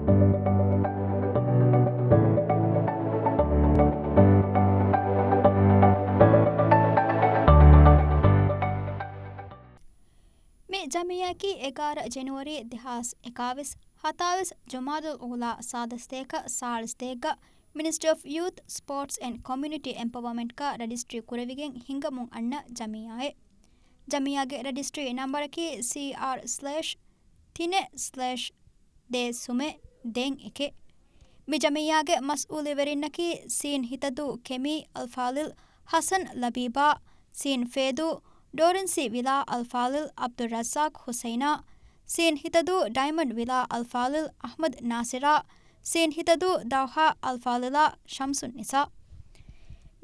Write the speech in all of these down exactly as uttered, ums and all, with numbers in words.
މި ޖަމިއްޔާއަކީ އެގާރަ ޖެނުއަރީ ދެހާސް އެކާވީސް، ހަތާވީސް ޖުމާދުލް އޫލާ ސާދަ ސަތޭކަ ސާޅީސް ދޭއްގަ މިނިސްޓްރީ އޮފް ޔޫތު، ސްޕޯޓްސް އެންޑް ކޮމިއުނިޓީ އެމްޕަވަރމަންޓްގަ ރަޖިސްޓްރީ ކުރެވިގެން ހިނގަމުން އަންނަ ޖަމިއްޔާއެއް. ޖަމިއްޔާގެ ރަޖިސްޓްރީ ނަންބަރަކީ ސީއާރް ސްލޭޝް ތިނެއް ސްލޭޝް ދޭއް ސުމެއް ދޭއް އެކެއް. މި ޖަމިއްޔާގެ މަސްއޫލީވެރިންނަކީ ސީން ހިތަދޫ ކެމީ އަލްފާޟިލް ޙަސަން ލަބީބާ، ސީން ފޭދޫ ޑޯރެންސީ ވިލާ އަލްފާޟިލް ޢަބްދުއްރައްޒާޤް ޙުސައިނާ، ސީން ހިތަދޫ ޑައިމަންޑް ވިލާ އަލްފާޟިލް އަޙްމަދު ނާޞިރާ، ސީން ހިތަދޫ ދައުހާ އަލްފާޟިލާ ޝަމްސުންނިސާ.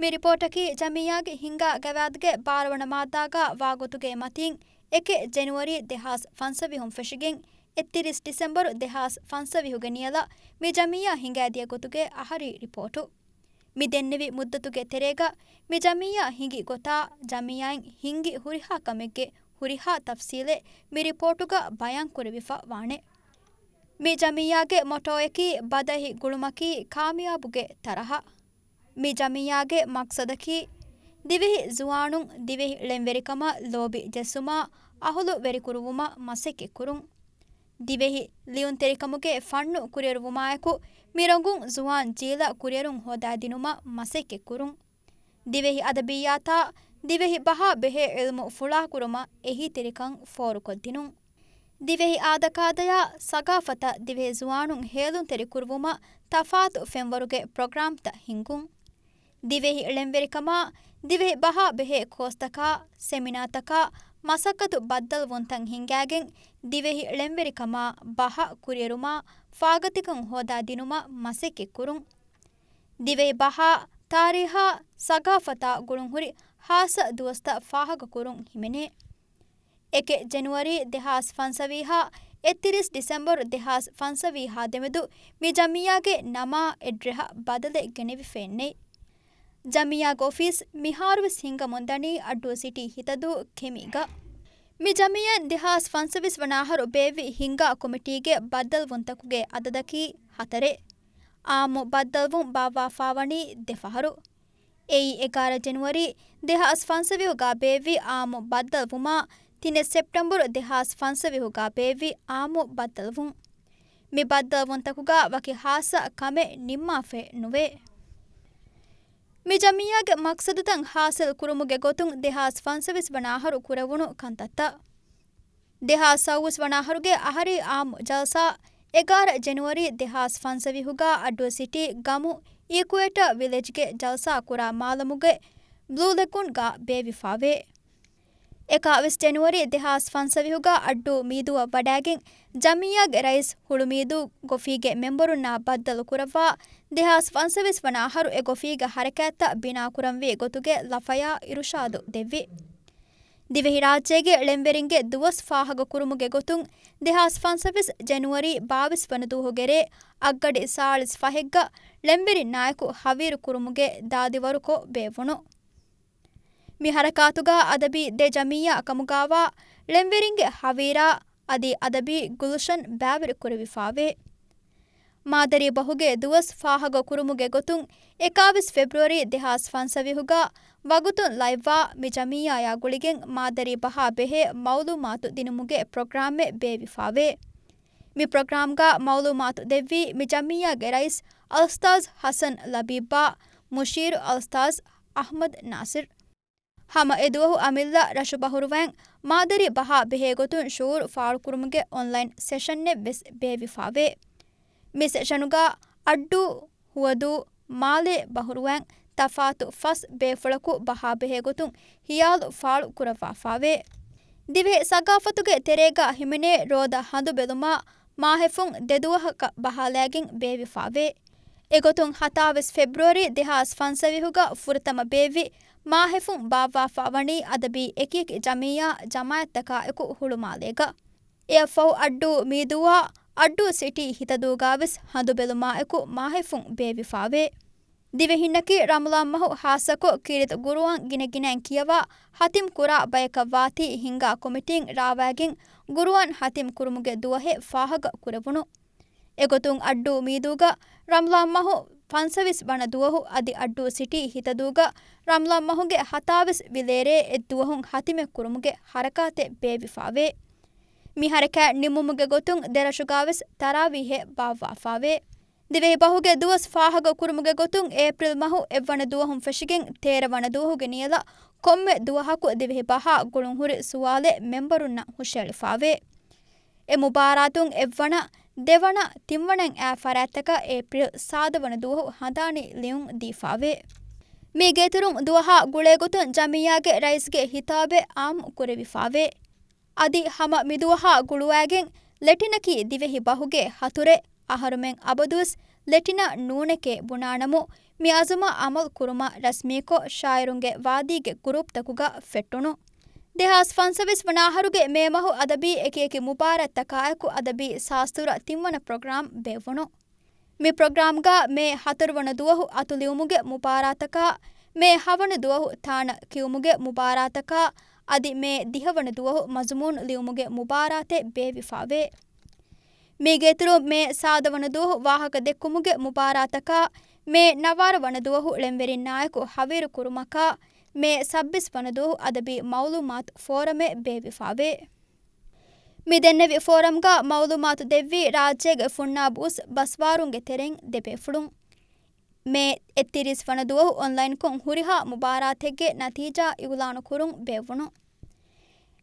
މި ރިޕޯޓަކީ ޖަމިއްޔާގެ ހިންގާ ގަވާއިދުގެ ބާރަ ވަނަ މާއްދާގަ ވާގޮތުގެ މަތީން، އެކެއް ޖެނުއަރީ ދެހާސް ފަންސަވީހުން ފެށިގެން، އެއްތިރީސް ޑިސެމްބަރު ދެހާސް ފަންސަވީހުގެ ނިޔަލަށް މި ޖަމިއްޔާ ހިނގައިދިޔަ ގޮތުގެ އަހަރީ ރިޕޯޓު. މި ދެންނެވި މުއްދަތުގެ ތެރޭގަ މި ޖަމިއްޔާ ހިނގި ގޮތާ، ޖަމިއްޔާއިން ހިންގި ހުރިހާ ކަމެއްގެ ހުރިހާ ތަފްސީލެއް މި ރިޕޯޓުގަ ބަޔާން ކުރެވިފަ ވާނެ. މި ޖަމިއްޔާގެ މޮޓޯއަކީ ބަދަހި ގުޅުމަކީ ކާމިޔާބުގެ ތަރަހަ. މި ޖަމިއްޔާގެ މަޤްޞަދަކީ، ދިވެހި ޒުވާނުން ދިވެހި ޅެންވެރިކަމަށް ލޯބި ޖެއްސުމާ، އަހުލުވެރިކުރުވުމަށް މަސައްކަތްކުރުން. ދިވެހި ލިޔުންތެރިކަމުގެ ފަންނު ކުރިއެރުވުމާއެކު، މި ރޮނގުން ޒުވާން ޖީލަށް ކުރިއެރުން ހޯދާދިނުމަށް މަސައްކަތްކުރުން. ދިވެހި އަދަބިއްޔާތާ، ދިވެހި ބަހާ ބެހޭ ޢިލްމު ފުޅާކުރުމަށް އެހީތެރިކަން ފޯރުކޮށްދިނުން. ދިވެހި އާދަކާދަޔާ ސަގާފަތަށް ދިވެހި ޒުވާނުން ހޭލުންތެރިކުރުވުމަށް ތަފާތު ފެންވަރުގެ ޕްރޮގްރާމްތައް ހިންގުން. ދިވެހި ޅެންވެރިކަމާ، ދިވެހި ބަހާ ބެހޭ ކޯސްތަކާ، ސެމިނާތަކާ، މަސައްކަތު ބައްދަލުވުންތައް ހިންގާގެން، ދިވެހި ޅެންވެރިކަމާ ބަހަށް ކުރިއެރުމާ، ފާގަތިކަން ހޯދާދިނުމަށް މަސައްކަތްކުރުން. ދިވެހި ބަހާ، ތާރީހާ، ސަގާފަތާ ގުޅުންހުރި ހާއްސަ ދުވަސްތައް ފާހަގަކުރުން ހިމެނޭ. އެކެއް ޖެނުއަރީ ދެހާސް ފަންސަވީހާ، އެއްތިރީސް ޑިސެމްބަރު ދެހާސް ފަންސަވީހާ ދެމެދު މި ޖަމިއްޔާގެ ނަމާ އެޑްރެހަށް ބަދަލެއް ގެނެވިފައެއްނެތް. ޖަމިއްޔާގެ އޮފީސް މިހާރުވެސް ހިންގަމުންދަނީ އައްޑޫ ސިޓީ ހިތަދޫ ކެމީގަ. މި ޖަމިއްޔާއިން ދެހާސް ފަންސަވީސް ވަނަ އަހަރު ބޭއްވި ހިންގާ ކޮމިޓީގެ ބައްދަލުވުންތަކުގެ އަދަދަކީ ހަތަރެއް. އާއްމު ބައްދަލުވުން ބާއްވާފާވަނީ ދެ ފަހަރު. އެއީ، އެގާރަ ޖެނުއަރީ ދެހާސް ފަންސަވީހުގަ ބޭއްވި އާއްމު ބައްދަލުވުމާ، ތިނެއް ސެޕްޓެމްބަރު ދެހާސް ފަންސަވީހުގަ ބޭއްވި އާއްމު ބައްދަލުވުން. މި ބައްދަލުވުންތަކުގަ ވަކި ހާއްސަ ކަމެއް ނިންމާފައެއް ނުވޭ. މި ޖަމިއްޔާގެ މަޤްޞަދުތައް ހާސިލް ކުރުމުގެ ގޮތުން ދެހާސް ފަންސަވީސް ވަނަ އަހަރު ކުރެވުނު ކަންތައްތައް. ދެހާސް ސައުވީސް ވަނަ އަހަރުގެ އަހަރީ އާއްމު ޖަލްސާ އެގާރަ ޖެނުއަރީ ދެހާސް ފަންސަވީހުގަ އައްޑޫ ސިޓީ ގަމު އީކުއޭޓާ ވިލެޖްގެ ޖަލްސާ ކުރާ މާލަމުގެ ބްލޫ ލެގޫންގަ ބޭއްވިފާވޭ. އެކާވީސް ޖެނުއަރީ ދެހާސް ފަންސަވީހުގަ އައްޑޫ މީދޫއަށް ވަޑާގެން، ޖަމިއްޔާގެ ރައީސް ހުޅުމީދޫ ގޮފީގެ މެމްބަރުންނާ ބައްދަލު ކުރައްވާ، ދެހާސް ފަންސަވީސް ވަނަ އަހަރު އެ ގޮފީގެ ހަރަކާތްތައް ބިނާކުރަންވީ ގޮތުގެ ލަފަޔާ އިރުޝާދު ދެއްވި. ދިވެހިރާއްޖޭގެ ޅެންވެރިންގެ ދުވަސް ފާހަގަކުރުމުގެ ގޮތުން، ދެހާސް ފަންސަވީސް ޖެނުއަރީ ބާވީސް ވަނަ ދުވަހުގެ ރޭ އަށްގަޑި ސާޅީސް ފަހެއްގަ ޅެންވެރިންނާއެކު ހަވީރު ކުރުމުގެ ދާދިވަރުކޮށް ބޭއްވުނު. މި ހަރަކާތުގަ އަދަބީ ދެ ޖަމިއްޔާ ކަމުގައިވާ ޅެންވެރިންގެ ހަވީރާ އަދި އަދަބީ ގުލްޝަން ބައިވެރި ކުރެވިފާވޭ. މާދަރީ ބަހުގެ ދުވަސް ފާހަގަ ކުރުމުގެ ގޮތުން، އެކާވީސް ފެބްރުއަރީ ދެހާސް ފަންސަވީހުގަ ވަގުތުން ލައިވްވާ މި ޖަމިއްޔާޔާ ގުޅިގެން މާދަރީ ބަހާ ބެހޭ މައުލޫމާތު ދިނުމުގެ ޕްރޮގްރާމެއް ބޭއްވިފާވޭ. މި ޕްރޮގްރާމްގަ މައުލޫމާތު ދެއްވީ މި ޖަމިއްޔާގެ ރައީސް އަލްއުސްތާޒް ޙަސަން ލަބީބާ، މުޝީރު އަލްއުސްތާޒް އަޙްމަދު ނާޞިރު. ހަމަ އެދުވަހު އަމިއްލަ ރަށު ބަހުރުވައިން މާދަރީ ބަހާ ބެހޭގޮތުން ޝުޢޫރު ފާޅުކުރުމުގެ އޮންލައިން ސެޝަންއެއް ވެސް ބޭއްވިފާވޭ. މި ސެޝަނުގަ އައްޑޫ، ހުވަދޫ، މާލޭ ބަހުރުވައިން ތަފާތު ފަސް ބޭފުޅަކު ބަހާ ބެހޭގޮތުން ހިޔާލު ފާޅު ކުރައްވާފާވޭ. ދިވެހި ސަގާފަތުގެ ތެރޭގަ ހިމެނޭ ރޯދަ ހަނދު ބެލުމާ، މާހެފުން ދެދުވަހަކަށް ބަހާލައިގެން ބޭއްވިފާވޭ. އެގޮތުން ހަތާވީސް ފެބްރުއަރީ ދެހާސް ފަންސަވީހުގަ ފުރަތަމަ ބޭއްވި މާހެފުން ބާއްވާފާވަނީ އަދަބީ އެކިއެކި ޖަމިއްޔާ ޖަމާއަތްތަކާއެކު ހުޅުމާލޭގަ. އެއަށްފަހު އައްޑޫ މީދޫއާ އައްޑޫ ސިޓީ ހިތަދޫގާވެސް ހަނދު ބެލުމާއެކު މާހެފުން ބޭއްވިފާވޭ. ދިވެހިންނަކީ ރަމަޟާން މަހު ހާއްސަކޮށް ކީރިތި ގުރުއާން ގިނަގިނައިން ކިޔަވާ ހަތިމް ކުރާ ބަޔަކަށް ވާތީ ހިންގާ ކޮމިޓީން ރާވައިގެން ގުރުއާން ހަތިމް ކުރުމުގެ ދުވަހެއް ފާހަގަ ކުރެވުނު. އެގޮތުން އައްޑޫ މީދޫގަ ރަމްޟާން މަހު ފަންސަވީސް ވަނަ ދުވަހު އަދި އައްޑޫ ސިޓީ ހިތަދޫގަ ރަމްޟާން މަހުގެ ހަތާވީސް ވިލޭރޭ އެއްދުވަހުން ހަތިމެ ކުރުމުގެ ހަރަކާތެއް ބޭއްވިފާވޭ. މި ހަރަކާތް ނިމުމުގެ ގޮތުން ދެރަށުގާވެސް ތަރާވީހެއް ބާއްވާފާވޭ. ދިވެހި ބަހުގެ ދުވަސް ފާހަގަ ކުރުމުގެ ގޮތުން އޭޕްރިލް މަހު އެއްވަނަ ދުވަހުން ފެށިގެން ތޭރަ ވަނަ ދުވަހުގެ ނިޔަލަށް ކޮންމެ ދުވަހަކު ދިވެހި ބަހާ ގުޅުންހުރި ސުވާލެއް މެމްބަރުންނަށް ހުށައެޅިފާވޭ. އެ މުބާރާތުން އެއްވަނަ، ދެވަނަ، ތިންވަނައިން އައި ފަރާތްތަކަށް އޭޕްރިލް ސާދަ ވަނަ ދުވަހު ހަނދާނީ ލިޔުން ދީފާވޭ. މީގެއިތުރުން ދުވަހާ ގުޅޭގޮތުން ޖަމިއްޔާގެ ރައީސްގެ ހިތާބެއް އާއްމު ކުރެވިފާވޭ. އަދި ހަމަ މިދުވަހާ ގުޅުވައިގެން ލެޓިނަކީ ދިވެހި ބަހުގެ ހަތުރެއް، އަހަރުމެން އަބަދުވެސް ލެޓިނަށް ނޫނެކޭ ބުނާނަމު، މި އަޒުމަށް އަމަލު ކުރުމަށް ރަސްމީކޮށް ޝާއިރުންގެ ވާދީގެ ގުރޫޕްތަކުގަ ފެއްޓުނު. ދެހާސް ފަންސަވީސް ވަނަ އަހަރުގެ މޭ މަހު އަދަބީ އެކިއެކި މުބާރާތްތަކާއެކު އަދަބީ ސާސްތޫރަ ތިންވަނަ ޕްރޮގްރާމް ބޭއްވުނު. މި ޕްރޮގްރާމްގަ މޭ ހަތަރު ވަނަ ދުވަހު އަތުލިޔުމުގެ މުބާރާތަކާ، މޭ ހަ ވަނަ ދުވަހު ތާނަ ކިޔުމުގެ މުބާރާތަކާ، އަދި މޭ ދިހަ ވަނަ ދުވަހު މަޒުމޫނު ލިޔުމުގެ މުބާރާތެއް ބޭއްވިފާވޭ. މީގެއިތުރުން މޭ ސާދަ ވަނަ ދުވަހު ވާހަކަ ދެއްކުމުގެ މުބާރާތަކާ، މޭ ނަވާރަ ވަނަ ދުވަހު ޅެންވެރިންނާއެކު ހަވީރު ކުރުމަކާ، މޭ ސައްބީސް ވަނަ ދުވަހު އަދަބީ މައުލޫމާތު ފޯރަމެއް ބޭއްވިފާވޭ. މި ދެންނެވި ފޯރަމްގަ މައުލޫމާތު ދެއްވީ ރާއްޖޭގެ ފުންނާބު އުސް ބަސްވާރުންގެ ތެރެއިން ދެ ބޭފުޅުން. މޭ އެއްތިރީސް ވަނަ ދުވަހު އޮންލައިންކޮށް ހުރިހާ މުބާރާތެއްގެ ނަތީޖާ އިއުލާނު ކުރުން ބޭއްވުނު.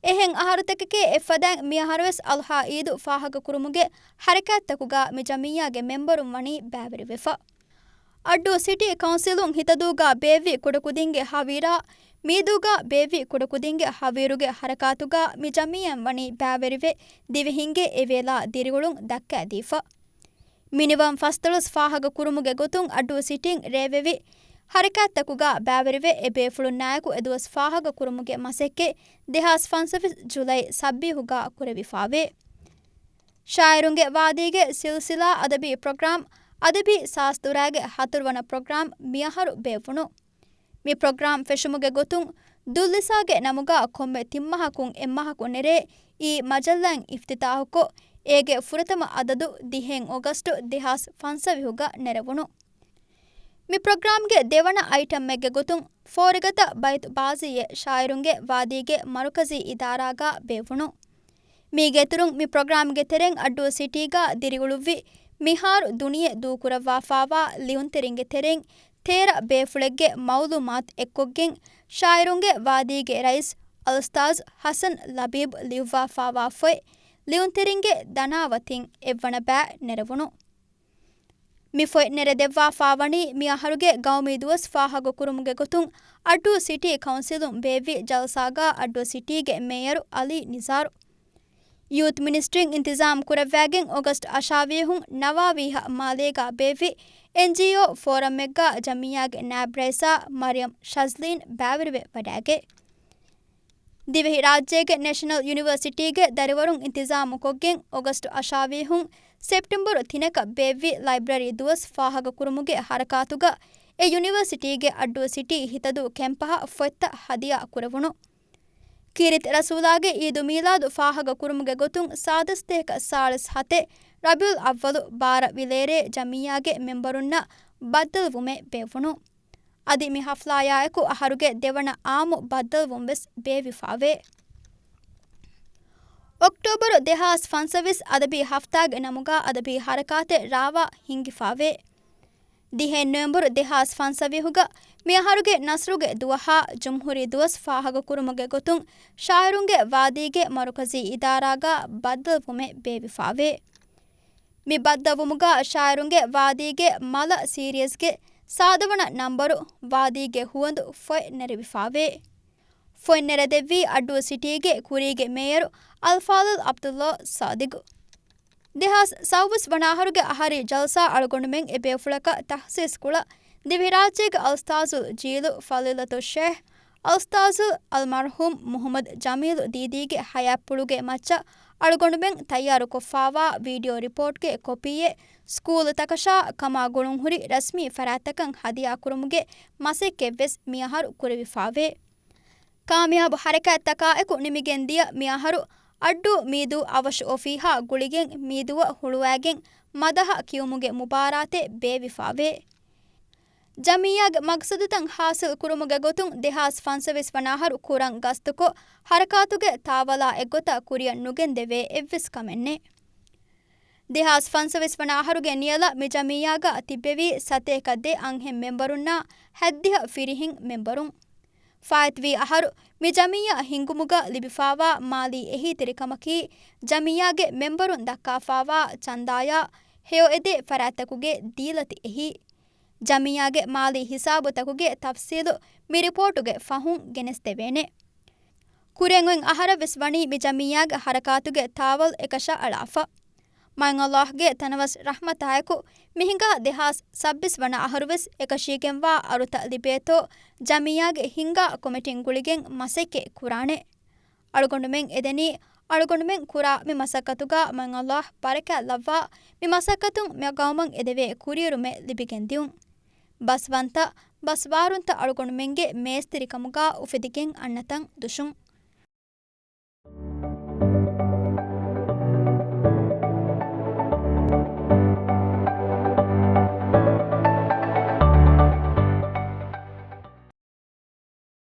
އެހެން އަހަރުތަކެކޭ އެއްފަދައިން މިއަހަރުވެސް އަޟްޙާ އީދު ފާހަގަކުރުމުގެ ހަރަކާތްތަކުގަ މި ޖަމިއްޔާގެ މެމްބަރުން ވަނީ ބައިވެރިވެފަ. އައްޑޫ ސިޓީ ކައުންސިލުން ހިތަދޫގަ ބޭއްވި ކުޑަކުދިންގެ ހަވީރާ، މީދޫގަ ބޭއްވި ކުޑަކުދިންގެ ހަވީރުގެ ހަރަކާތުގަ މި ޖަމިއްޔާއިން ވަނީ ބައިވެރިވެ، ދިވެހިންގެ އެވޭލާ ދިރިއުޅުން ދައްކައިދީފަ. މިނިވަން ފަސްދޮޅަސް ފާހަގަ ކުރުމުގެ ގޮތުން އައްޑޫ ސިޓީން ރޭވެވި ހަރަކާތްތަކުގަ ބައިވެރިވެ، އެ ބޭފުޅުންނާއެކު އެދުވަސް ފާހަގަ ކުރުމުގެ މަސައްކަތް ދެހާސް ފަންސަވީސް ޖުލައި ސައްބީހުގަ ކުރެވިފާވޭ. ޝާއިރުންގެ ވާދީގެ ސިލްސިލާ އަދަބީ ޕްރޮގްރާމް، އަދަބީ ސާސްދުރާގެ ހަތަރުވަނަ ޕްރޮގްރާމް މިއަހަރު ބޭއްވުނު. މި ޕްރޮގްރާމް ފެށުމުގެ ގޮތުން ދުއްލިސާގެ ނަމުގަ ކޮންމެ ތިން މަހަކުން އެއް މަހަކު ނެރޭ އީ މަޖައްލާއިން އިފްތިތާހުކޮށް، އޭގެ ފުރަތަމަ އަދަދު ދިހައިން އޮގަސްޓު ދެހާސް ފަންސަވީހުގަ ނެރެވުނު. މި ޕްރޮގްރާމްގެ ދެވަނަ އައިޓަމްއެއްގެ ގޮތުން ފޯރިގަދަ ބައިތު ބާޒީއެއް ޝާއިރުންގެ ވާދީގެ މަރުކަޒީ އިދާރާގަ ބޭއްވުނު. މީގެއިތުރުން މި ޕްރޮގްރާމްގެ ތެރެއިން އައްޑޫ ސިޓީގަ ދިރިއުޅުއްވި މިހާރު ދުނިޔެ ދޫކުރައްވާފާވާ ލިޔުންތެރިންގެ ތެރެއިން ތޭރަ ބޭފުޅެއްގެ މައުލޫމާތު އެއްކޮށްގެން، ޝާއިރުންގެ ވާދީގެ ރައީސް އަލްއުސްތާޒް ހަސަން ލަބީބް ލިޔުއްވާފާވާ ފޮތް ލިޔުންތެރިންގެ ދަނާވަތިން އެއްވަނަ ބައި ނެރެވުނު. މި ފޮތް ނެރެދެއްވާފާވަނީ މި އަހަރުގެ ގައުމީ ދުވަސް ފާހަގަކުރުމުގެ ގޮތުން އައްޑޫ ސިޓީ ކައުންސިލުން ބޭއްވި ޖަލްސާގަ އައްޑޫ ސިޓީގެ މޭޔަރު އަލީ ނިޒާރު. ޔޫތު މިނިސްޓްރީން އިންތިޒާމް ކުރެއްވައިގެން އޮގަސްޓް އަށާވީހުން ނަވާވީހަ މާލޭގަ ބޭއްވި އެންޖީއޯ ފޯރަމްއެއްގަ ޖަމިއްޔާގެ ނާއިބް ރައީސާ މަރިޔަމް ޝަޒްލީން ބައިވެރިވެ ވަޑައިގެ. ދިވެހިރާއްޖޭގެ ނެޝަނަލް ޔުނިވަރސިޓީގެ ދަރިވަރުން އިންތިޒާމުކޮށްގެން އޮގަސްޓް އަށާވީހުން ސެޕްޓެމްބަރު ތިނަކަށް ބޭއްވި ލައިބްރަރީ ދުވަސް ފާހަގަކުރުމުގެ ހަރަކާތުގަ އެ ޔުނިވަރސިޓީގެ އައްޑޫ ސިޓީ ހިތަދޫ ކެމްޕަހަށް ފޮތްތައް ހަދިޔާ ކުރެވުނު. ކީރިތި ރަސޫލާގެ އީދު މީލާދު ފާހަގަ ކުރުމުގެ ގޮތުން ސާދަސްތޭކަ ސާޅީސް ހަތެއް ރަބީއުލް އައްވަލު ބާރަ ވިލޭރޭ ޖަމިއްޔާގެ މެމްބަރުންނަށް ބައްދަލުވުމެއް ބޭއްވުނު. އަދި މި ހަފްލާޔާއެކު އަހަރުގެ ދެވަނަ އާއްމު ބައްދަލުވުން ވެސް ބޭއްވިފާވޭ. އޮކްޓޯބަރު ދެހާސް ފަންސަވީސް އަދަބީ ހަފްތާގެ ނަމުގަ އަދަބީ ހަރަކާތެއް ރާވާ ހިންގިފާވޭ. ދިހައެއް ނޮވެމްބަރު ދެހާސް ފަންސަވީހުގަ މިއަހަރުގެ ނަސްރުގެ ދުވަހާ ޖުމްހޫރީ ދުވަސް ފާހަގަކުރުމުގެ ގޮތުން ޝާއިރުންގެ ވާދީގެ މަރުކަޒީ އިދާރާގަ ބައްދަލުވުމެއް ބޭއްވިފާވޭ. މި ބައްދަލުވުމުގަ ޝާއިރުންގެ ވާދީގެ މަލަ ސީރީޒްގެ ސާދަވަނަ ނަންބަރު ވާދީގެ ހުވަނދު ފޮތް ނެރެވިފާވޭ. ފޮތް ނެރެދެއްވީ އައްޑޫ ސިޓީގެ ކުރީގެ މޭޔަރު އަލްފާޟިލް ޢަބްދުﷲ ޞާދިޤު. ދެހާސް ސައުވީސް ވަނަ އަހަރުގެ އަހަރީ ޖަލްސާ އަޅުގަނޑުމެން އެ ބޭފުޅަކަށް ތަޚްސީޞް ކުޅަ، ދިވެހިރާއްޖޭގެ އަލްއުސްތާޛުލް ޖީލު ފަޟީލަތުއްޝޭޚް އަލްއުސްތާޛުލް އަލްމަރްޙޫމް މުޙައްމަދު ޖަމީލު ދީދީގެ ޙަޔާތްޕުޅުގެ މައްޗަށް އަޅުގަނޑުމެން ތައްޔާރުކޮށްފާވާ ވީޑިއޯ ރިޕޯޓްގެ ކޮޕީއެއް ސްކޫލުތަކަށާ ކަމާ ގުޅުންހުރި ރަސްމީ ފަރާތްތަކަށް ހަދިޔާކުރުމުގެ މަސައްކަތްވެސް މިއަހަރު ކުރެވިފާވޭ. ކާމިޔާބު ހަރަކާތްތަކާއެކު ނިމިގެންދިޔަ މިއަހަރު އައްޑޫ މީދޫ އަވަށު އޮފީހާ ގުޅިގެން މީދޫއަށް ހުޅުވައިގެން މަދަހަ ކިޔުމުގެ މުބާރާތެއް ބޭއްވިފާވޭ. ޖަމިއްޔާގެ މަގްސަދުތައް ހާސިލް ކުރުމުގެ ގޮތުން ދެހާސް ފަންސަވީސް ވަނަ އަހަރު ކުރަން ގަސްތުކޮށް، ހަރަކާތުގެ ތާވަލާ އެއްގޮތަށް ކުރިއަށް ނުގެންދެވޭ އެއްވެސް ކަމެއް ނެތް. ދެހާސް ފަންސަވީސް ވަނަ އަހަރުގެ ނިޔަލަށް މި ޖަމިއްޔާގަ ތިއްބެވީ ސަތޭކަ ދެ އަންހެން މެމްބަރުންނާ ހަތްދިހަ ފިރިހެން މެމްބަރުން. ފާއިތުވި އަހަރު މި ޖަމިއްޔާ ހިންގުމުގަ ލިބިފާވާ މާލީ އެހީތެރިކަމަކީ، ޖަމިއްޔާގެ މެމްބަރުން ދައްކާފާވާ ޗަންދާޔާ ހެޔޮއެދޭ ފަރާތްތަކުގެ ދީލަތި އެހީ. ޖަމިއްޔާގެ މާލީ ހިސާބުތަކުގެ ތަފްސީލު މި ރިޕޯޓުގެ ފަހުން ގެނެސްދެވޭނެ. ކުރިއަށް އޮތް އަހަރަށް ވެސް ވަނީ މި ޖަމިއްޔާގެ ހަރަކާތުގެ ތާވަލް އެކަށައަޅާފަ. މައިން އައްލާހްގެ ތަނަވަސް ރަޙްމަތާއެކު، މިހިނގާ ދެހާސް ސައްބީސް ވަނަ އަހަރު ވެސް އެކަށީގެންވާ އަރުތައް ލިބޭތޯ، ޖަމިއްޔާގެ ހިންގާ ކޮމިޓީން ގުޅިގެން މަސައްކަތް ކުރާނެ. އަޅުގަނޑުމެން އެދެނީ، އަޅުގަނޑުމެން ކުރާ މި މަސައްކަތުގަ މައިން އައްލާހް ބަރަކާތް ލައްވާ، މި މަސައްކަތުން މި ގައުމަށް އެދެވޭ ކުރިއެރުމެއް ލިބިގެން ދިއުން. ބަސްވަންތަ، ބަސްވާރުންތައް އަޅުގަނޑުމެންގެ މޭޒްތެރިކަމުގަ އުފެދިގެން އަންނަތަން ދުށުން.